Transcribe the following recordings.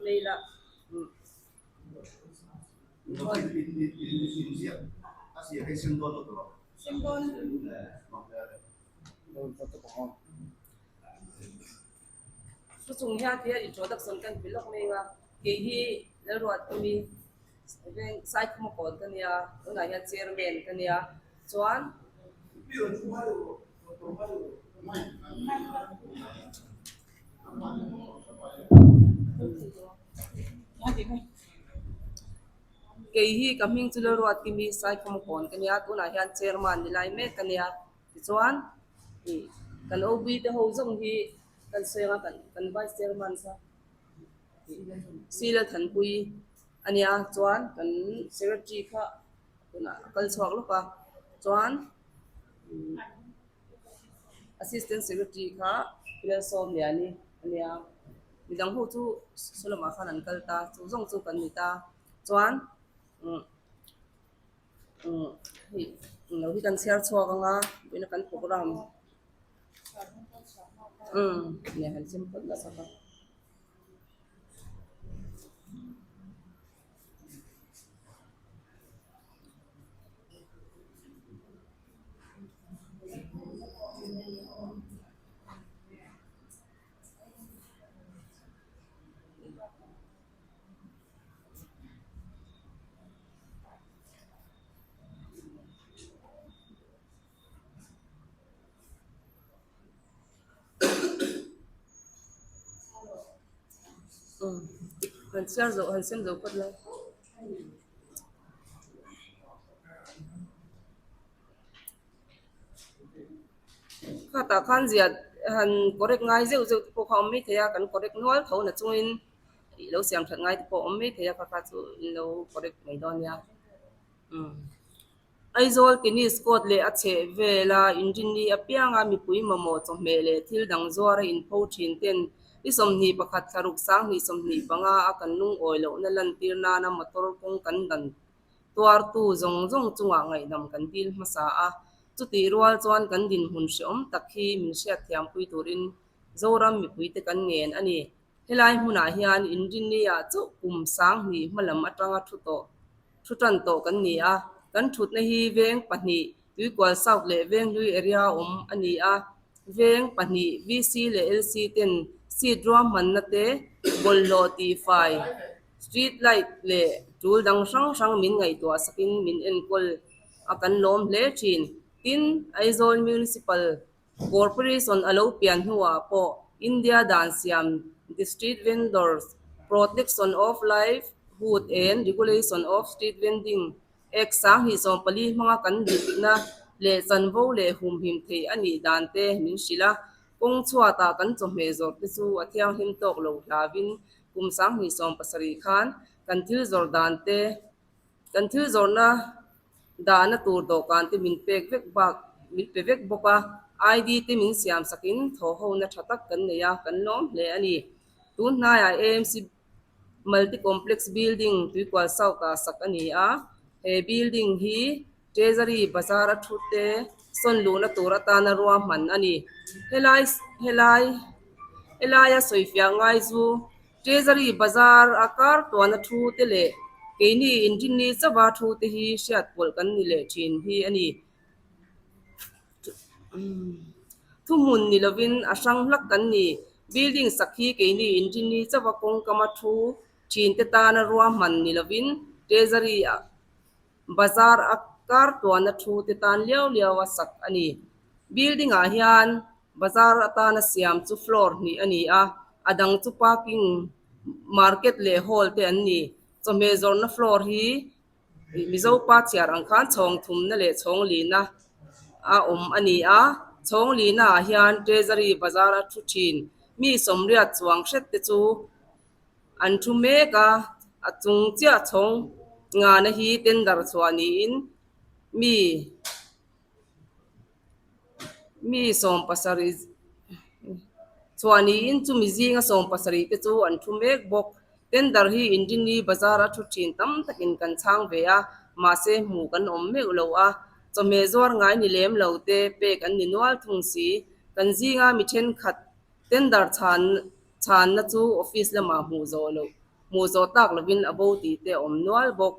vei la umm. Thu chung hian tia introduction kan ti lawk mai a, kei hi Lalruatpui veng Saikhuma kawn ka nia, tunah hian chairman ka nia, chuan. Kei hi ka hming chu Lalruatpui Saikhuma kawn ka nia, tunah hian chairman ni lai mek ka nia. Tichuan ih kan OB te ho zawng hi kan sawi anga kan kan vice chairman kha ih Sila Thanpui a nia chuan kan secretary kha tunah a kal chhuak lawk a chuan umm assistant secretary kha Lalsawmliani a nia midang ho chu saw lamah khan an kal ta chu zawng chu kan ni ta chuan umm. Umm hei englo hi kan chhiar chhuak ang a vawiin a kan program umm nia han chim phawt nasa a. Han chhiar zawh han sem zo phawt lai. Khatah khan ziah han correct ngai zeuh zeuh te pawh kha a awm maithei a kan correct nual tho na chungin ih lo siam that ngai te pawh a awm maithei a kha kha chu in lo correct mai dawn nia umm Aizawl tennis court leh a chheh vela inrinni apianga mipui mamawh chawhmeh leh thil dang zuara inpho thin ten ni 21 thlaruk 2025 a kan lungawi lohna lantir nana motor kawng kan dan tuartu zawng zawng chungah ngaihdam kan dil hmasa a chutih rual chuan kan dinhmun hrehawm tak hi min hriatthiampui turin Zoram mipuite kan ngen a ni. Helai hmunah hian inrinni-ah chauh kum 2000 hmalam atanga thu tawh thu tan tawh kan ni a. Kan thutna hi veng pahnih Tuikual South leh Venghlui area awm a ni a. Veng pahnih VC leh LC ten seat ruahmanna te bawlhhlawh tihfai, street light leh tul dang hrang hrang min ngaihtuah sakin min enkawl a kan lawm hle thin. Tin, Aizawl Municipal Corporation a lo pian hnuah pawh India dan siam The Street Vendors Protection of Livelihood and Regulation of Street Vending Act 2014 hmanga kan dikna leh chanvo leh humhim thei a nih dan te min hrilh a. Kawng chhuatah kan chawhmeh zawrh te chu a thianghlim tawk lo hlavin kum 2017 khan kan thil zawrh dan te Kan thil zawrhna dahna tur dawhkan te min pek vek bak min pe vek bawk a, ID te min siam sakin thaw hona tha tak kan nei a, kan lawm hle a ni. Tun hnaiah AMC Multi Complex Building Tuikual South ah sak a ni a, he building hi Treasury Bazar a thu te sawn luhna tur atana ruahman a ni. Helai helai helaia sawifiah ngai chu Treasury Bazar a kar tuana thu te leh keini inrinni chauha thu te hi hriat pawlh kan ni leh thin hi a ni. Thuhmun ni lovin a hrang hlak kan ni. Building sak hi keini inrinni chauha kawngkama thu thin te tana ruahman ni lovin Treasury Bazar a kar tuana thu te tan liau liau a sak a ni. Building ah hian bazar atana siam chu floor hnih a ni a, a dang chu parking, market leh hall te an ni. Chawhmeh zawrhna floor hi Mizo pa chhiar ang khan chhawng thumna leh chhawng lina a awm a ni a, chhawng lina ah hian Treasury bazar a thu thin. Mi sawmriat chuang hret te chu An thu mek a, a chung chiah chhawng ngana hi tender chhuah niin mi mi 70 chhuah niin chumi zinga 70 te chu an thu mek bawk. Tender hi Inrini bazar a thu thin tam takin kan chhang ve a, mahse hmuh kan awm meuh lo a, chawhmeh zuar ngai ni lem lo te pek an ni nual thung si. Kan zinga mi thenkhat tender chhan Chhanna chu office lamah hmuh zawh loh. Hmuh zawh tak lovin a bo tih te a awm nual bawk.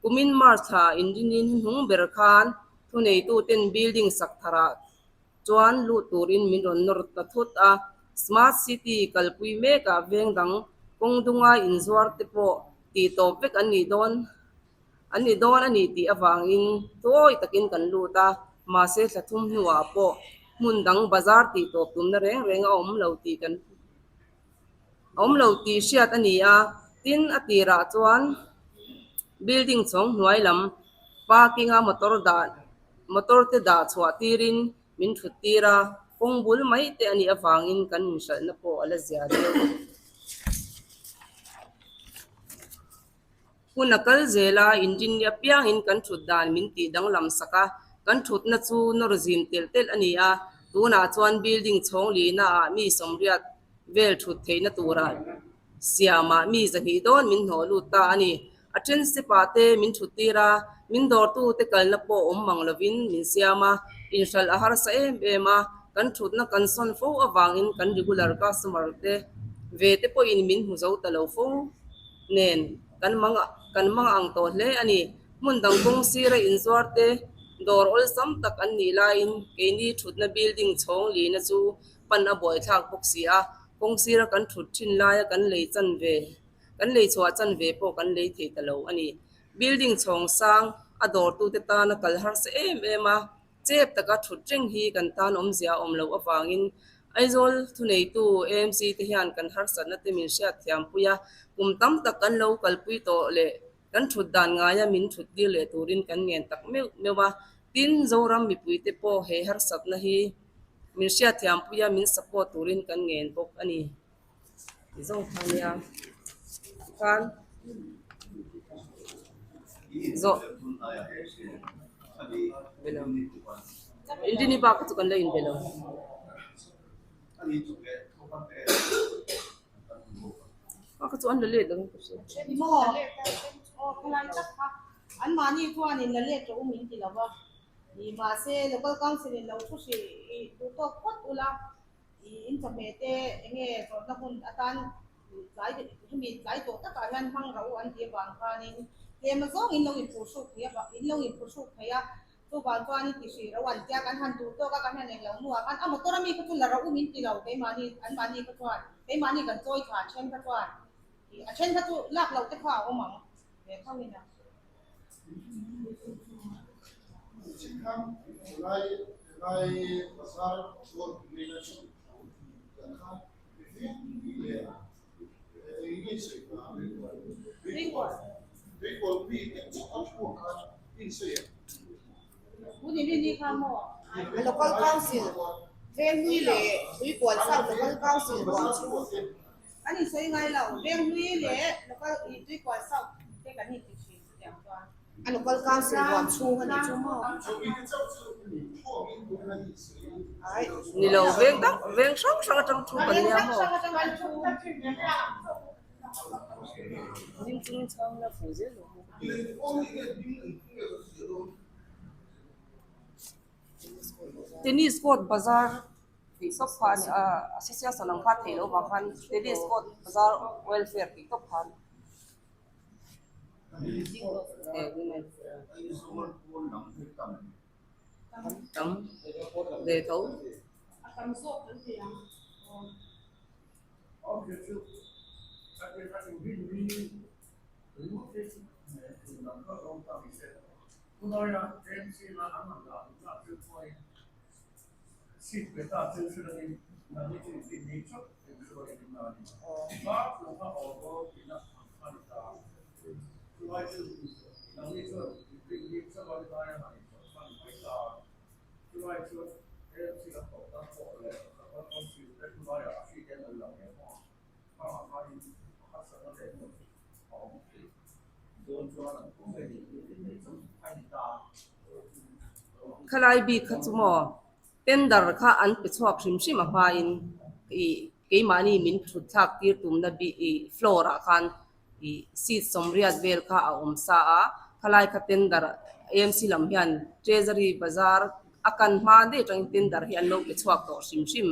Kumin March thla inrinni hnuhnung ber khan thuneituten building sak tharah chuan lut turin min rawn nawr ta thut a. Smart City kalpui mekah veng dang kawng dunga inzuar te pawh tih tawp vek an nih dawn an ni dawn a nih tih avangin tawi takin kan lut a, mahse thla thum hnuah pawh hmun dang bazar tih tawp tumna reng reng a awm lo tih kan a awm lo tih hriat a ni a, tin a tirah chuan building chhawng hnuai lam parking a motor dah motor te dah chhuah tirin min thut tir a, kawng bul mai te a nih avangin kan inhralhna pawh a la zia deuh. Hun a kal zel a, inrinni apiangin kan thut dan min tih danglam sak a, kan thutna chu nawr zim telh telh a ni a, tunah chuan building chhawng lihna ah mi sawmriat vel thut theihna turah siamah mi zahnih dawn min hnawh lut ta a ni. A then step ah te min thut tir a, min dawrtu te kalna pawh awm mang lovin min siam a, inhralh a harsa em em a, kan thutna kan sawn fo avangin kan regular customer te ve te pawhin min hmu zo ta lo fo. nen kan mang kan mang ang tawh hle a ni. Hmun dang kawng sira inzuar te dawr awlsam tak an nih laiin keini thutna building chhawng lihna chu pan a buaithlak bawk si a, kawng sira kan thut thin laia kan lei chan ve kan lei chhuah chan ve pawh kan lei thei ta lo a ni. Building chhawng sang a dawrtute tana kal harsa em em a. Chep taka thut reng hi kan tan awmzia a awm loh avangin Aizawl thuneitu AMC te hian kan harsatna te min hriat thiampui a, kum tam tak kan lo kalpui tawh leh kan thut dan ngaia min thut tir leh turin kan ngen tak meuh meuh a. Tin, Zoram mipuite pawh he harsatna hi min hriat thiampui a, min support turin kan ngen bawk a ni. Ti zawng kha nia khan zawh belo inrini bak chu kan la in belo a kha chu an la let lo ka hria An mahni chuanin la let rawh u min ti lo va, mahse local council in lo thu hrih duh tawk phawt ula. In chawhmeh te enge zawrhna hun atan tlai hemi tlai tawh takah hian hmang rauh an tih avang khanin tlem azawng in lo inphuhruk thei a in lo inphuhruk thei a chuvang chuan in ti hrih rauh an tia kan han duh tawk a kan han englo hnuah khan a motor ami kha chu la rauh min ti lo keimahni anmahni kha chuan keimahni kan chawi thla a then kha chuan a then kha chu lak loh te kha a awm ang ve tho in a. Local Council Venghlui leh Tuikual South Local Council huam chu An insawi ngai lo, Venghlui leh Local Tuikual South te kan inti thin chutiang chuan. A Local Council huam chhung a nih chu maw? Ai, ni lo, veng dang, veng hrang hrang atang thu kan nia maw? Ding chungin chhang la fu zel lo maw? Tennis court bazar tih tawp kha a ni a, association ang kha theih loh vang khan tennis court bazar welfare tih tawp kha a ni. Tam ve tho. Khalai bik kha chu maw tender kha an pe chhuak hrim hrim a hmain ih keimahni min thut thlak tir tumna bik ih floor ah khan ih seat sawmriat vel kha a awm sa a khalai kha tender AMC lam hian treasury bazar a kan hma daih atangin tender hi an lo pe chhuak tawh hrim hrim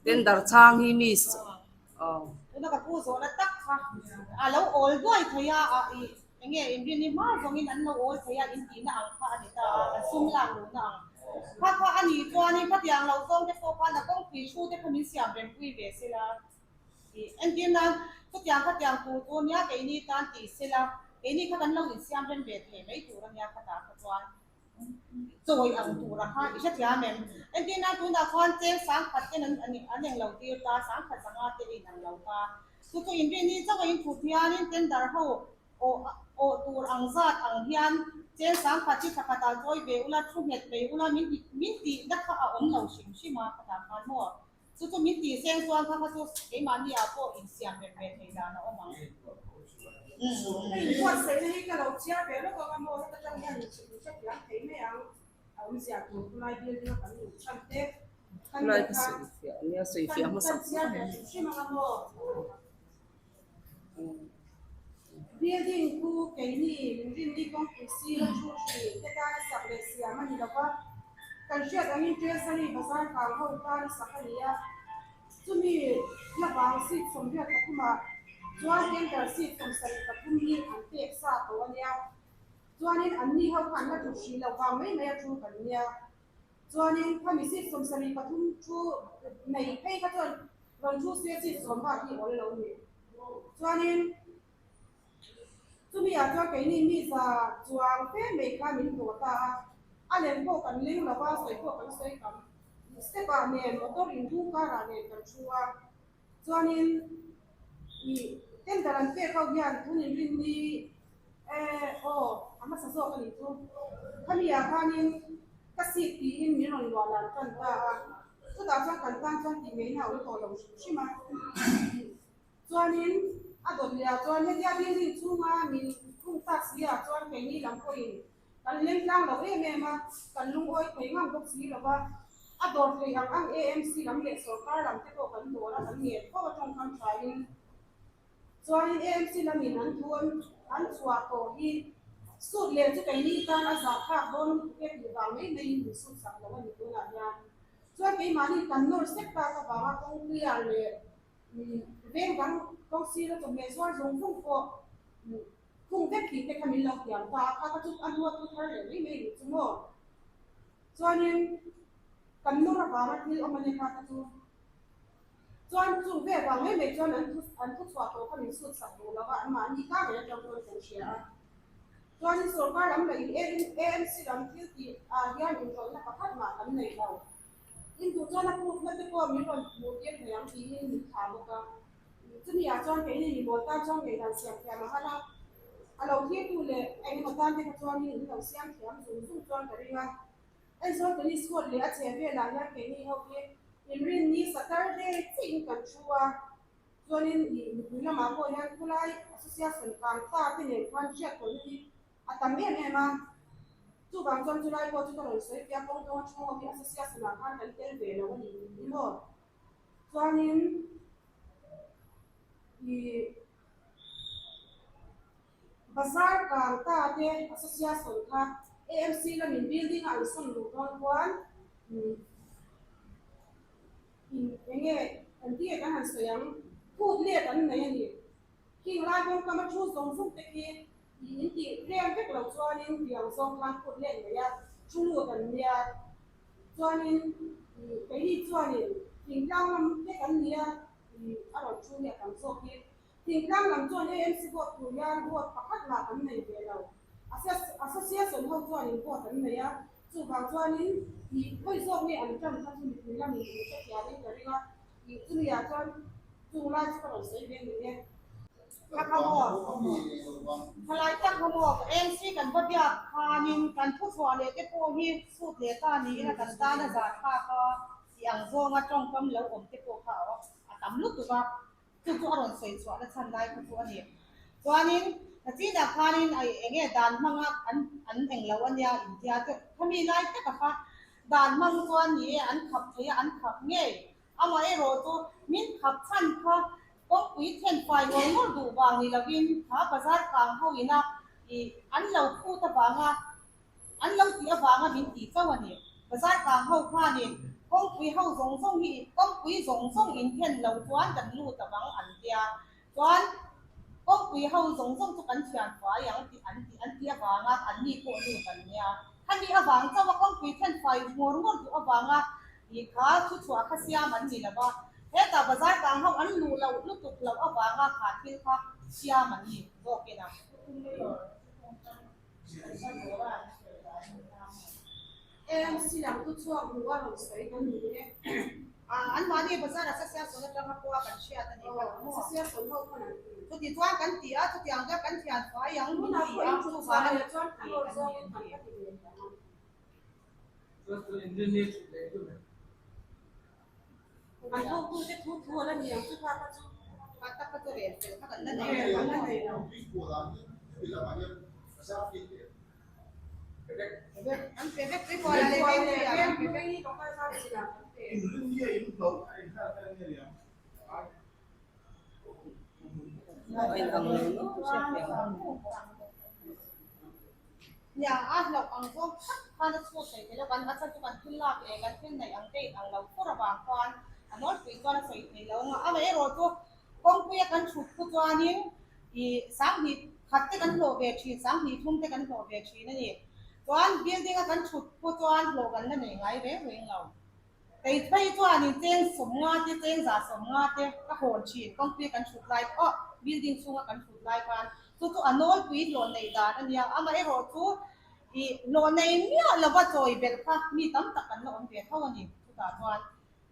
tender chhang hi mi aw. Tuna ka pu zawhna tak kha a lo awl duai thei a, a ih enge inrinni hma zawngin an lo awl thei a intihna ang kha a ni ta a, kan sum lak luhna ang kha kha a nih chuanin khatiang lo zawng te pawh khan a kawngpui thu te kha min siam rempui ve sela tih entir nan chutiang khatiang tur chu nia keini tan tih sela keini kha kan lo insiam rem ve thei mai tur a nia khatah kha chuan. Chawi ang tura kha i hrethiam em? Entir nan tunah khan cheng sangkhat ten an an englo tir ta, sangkhat zanga te in ang lo ta. Chu chu inrinni chauh a inthut hianin tender ho awh awh tur ang zat ang hian cheng sangkhat hi thla khatah chawi ve ula, thu nghet ve ula min min tih na kha a awm lo hrim hrim a khatah khan maw? Chu chu min tih seng chuan kha kha chu keimahni ah pawh insiam rem ve thei dan a awm ang. Ka inbuatsaihna hi ka lo chhiar ve lawk ang a maw heta tang hian min hrethiam thei mai ang a awmzia tur khulai building a kan luh chhan te kan lehkha kan chhiar ve hrim hrim ang a maw. Building khu keini min rinni kawngpui sira thu thin te tana sak leh siam a ni lo va, kan hriat angin Treasury bazar kang ho tana sak a ni a. Chumi hlavang seat 83 ah chuan tender seat 73 hi an pek sa tawh a nia. Chuanin anni ho kha an la duh hrih loh vang mai mai a thu kan nia. Chuanin khami seat 73 thu nei phei kha chuan rawn thu se seat sawm bak hi awl lo ni. Chuanin chumi ah chuan keini mi za chuang fe mai kha min hlawh ta a, a lem pawh kan leng lo va, sawi pawh kan sawi tam. Step ah nen motor inhung kar ah nen kan thu a, chuanin ih tender an pek ho hian tun inrinni eh aw a hmasa zawk a nih chu, khami ah khanin ka seat tiin min rawn luah lan tan ta a, chutah chuan kan tan chuan tih ngei na a awm tawh lo hrim hrim a. Chuanin a dawt leh ah chuan hetia building chhunga min khung tak si ah chuan keini lam pawhin kan leng tlang lo em em a, kan lungawi thei ngang bawk si lo va, a dawr thei ang ang AMC lam leh sorkar lam te pawh kan dawr a, kan ngen fo a tawngkam thain. Chuanin AMC lamin an thu an chhuah tawh hi sut leh chu keini tan a zahthlak dawn lutuk e tih vang mai maiin min sut sak lo a ni tunah hian. Chuan keimahni kan nawr sek tak avanga kawng clear leh Veng dang kawng sira chawhmeh zuar zawng zawng pawh khung vek tih te kha min lo tiam ta a, kha kha chu a hnua thu thar leh mai mai nih chu maw. Chuanin kan nawr avanga thil awm a nia kha kha chu. Chuan chung ve vang mai mai chuan an thu an thu chhuah tawh kha min sut sak duh lo va, anmahni kar reng atang chuan kan hria a. Chuanin sorkar lam leh AMC lam thil tih ah hian inrawlhna pakhat mah kan nei lo. Induh chuan a proof na te pawh min rawn hmuh tir thei ang tiin min thlah bawk a. Chumi ah chuan keini mi bawl tan chuan ngei dan siam thiam a hal a, a lo thirtu leh engemaw tan te kha chuanin in lo siam thiam zung zung chuan ka ring a. Aizawl Tennis Court leh a chhe velah hian keini ho hi inrinni Saturday chiahin kan thu a, chuanin ih mipui lamah pawh hian khulai Association kang ta te nen khan hriat tawhna hi A tam em em a, chuvang chuan chulai pawh chu ka rawn sawi tia kawng dawnga thu ho hi association ah khan kan tel ve lo a ni ni maw? Chuanin ih bazar kang ta te association kha AMC lamin building a an sawn luh dawn khuan in enge engtinge kan han sawi ang phut let an nei a ni. Khing lai kawngkama thu zawng zawng te khi Ih in tih reng vek lo chuanin tiang zawng khan phut let mai a, thu lut an nia. Chuanin ih keini chuanin thingtlang lam te kan nia ih a rawn thu hi a tam zawk hi. Thingtlang lam chuan AMC vote tur hian vote pakhat mah kan nei ve lo. Association ho chuanin vote an nei a, chuvang chuanin ih khawi zawk nge an tan kha chu mipui lamin in hrethiamin ka ring a, ih chumi ah chuan chung lai chu ka rawn sawi ve ni e. Thalai tak kha maw AMC kan va biak khanin kan thuchhuah leh te pawh hi sut leh ta niin a kan tan a zah thlak a tih ang zawnga tawngkam lo awm te pawh kha a tam lutuk a, chu chu a rawn sawi chhuah na chhan lai kha chu a ni. Chuanin nachinah khanin ai enge dan hmanga an an englo a nia intia te khami lai taka kha dan hmang chuan ni e an khap thei a an khap ngei Amaherawh chu min khap chhan kha kawngpui then fai ngawr ngawr duh vang ni lovin kha bazar kang ho ina ih an lo phut avanga an lo tih avanga min tih chauh a ni. Bazar kang ho khanin Kawngpui ho zawng zawng hi kawngpui zawng zawng inthen lo chuan kan lut avang an tia. Chuan kawngpui ho zawng zawng chu kan thian fai ang tih an ti an ti avanga an ni pawh lut an nia. Khami avang chauh a kawngpui then fai ngawr ngawr duh avanga ih kha thu chhuah kha siam an ni lo va. Hetah bazar kang ho an luh loh lutuk loh avanga kha thil kha siam an ni zawkin a. AMC lam chu chhuak hmu a rawn sawi kan ni e. Anmahni bazar a sasia sawn atanga pawha kan hriat a ni kha maw? Sasia sawn ho khan an ti. Chuti chuan kan ti a, chutiang chuan kan thian fai ang min ti a, chuvang a ni chuan kan rawn zawngin kan ka ti ve ang a. An hotute thu thu a la ni ang chu kha kha chu. Kha tak kha chu rel fel kha kan la nei lo. Kan la nei lo. An pe vek tui kual a leh veng pui ah an pe vek. A inang lo no hriat thiam ang. Nia, a hlauh ang zawng tak khan a chhut thei tel a, kan a chhan chu kan thil lak leh kan thil neih ang te in ang lo fur avang khan a nawlpui chuan a sawi thei lo ang a, amaherawh chu kawngpuia kan chhut khu chuanin ih sanghnih khat te kan hlawh ve thin, sanghnih thum te kan hlawh ve thin a ni. Chuan building a kan chhut khu chuan hlawh kan la nei ngai reng reng lo. Kei phei chuanin cheng sawmnga te, cheng za sawmnga te ka hawn thin, kawngpuia kan chhut lai pawh building chhunga kan chhut lai khan Chu chu a nawlpui hlawh neih dan a nia, amaherawh chu ih hlawh nei miah lova chawi belh kha mi tam tak kan la awm ve tho a ni. Chutah chuan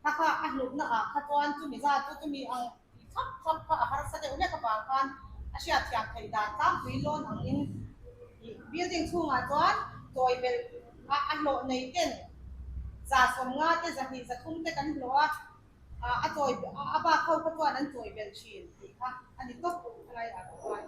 kha kha a hlutna ah kha chuan chumi zat chu chumi ang tih thap thap kha a harsa deuh hlek avang khan a hriatthiam theih dan tlangpui lawn angin ih building chhungah chuan chawi belh a a hlawh nei ten 150 te 200 300 te kan hlawh a. A chawi a bak ho kha chuan an chawi belh thin tih kha a ni tawp helai ah te chuan.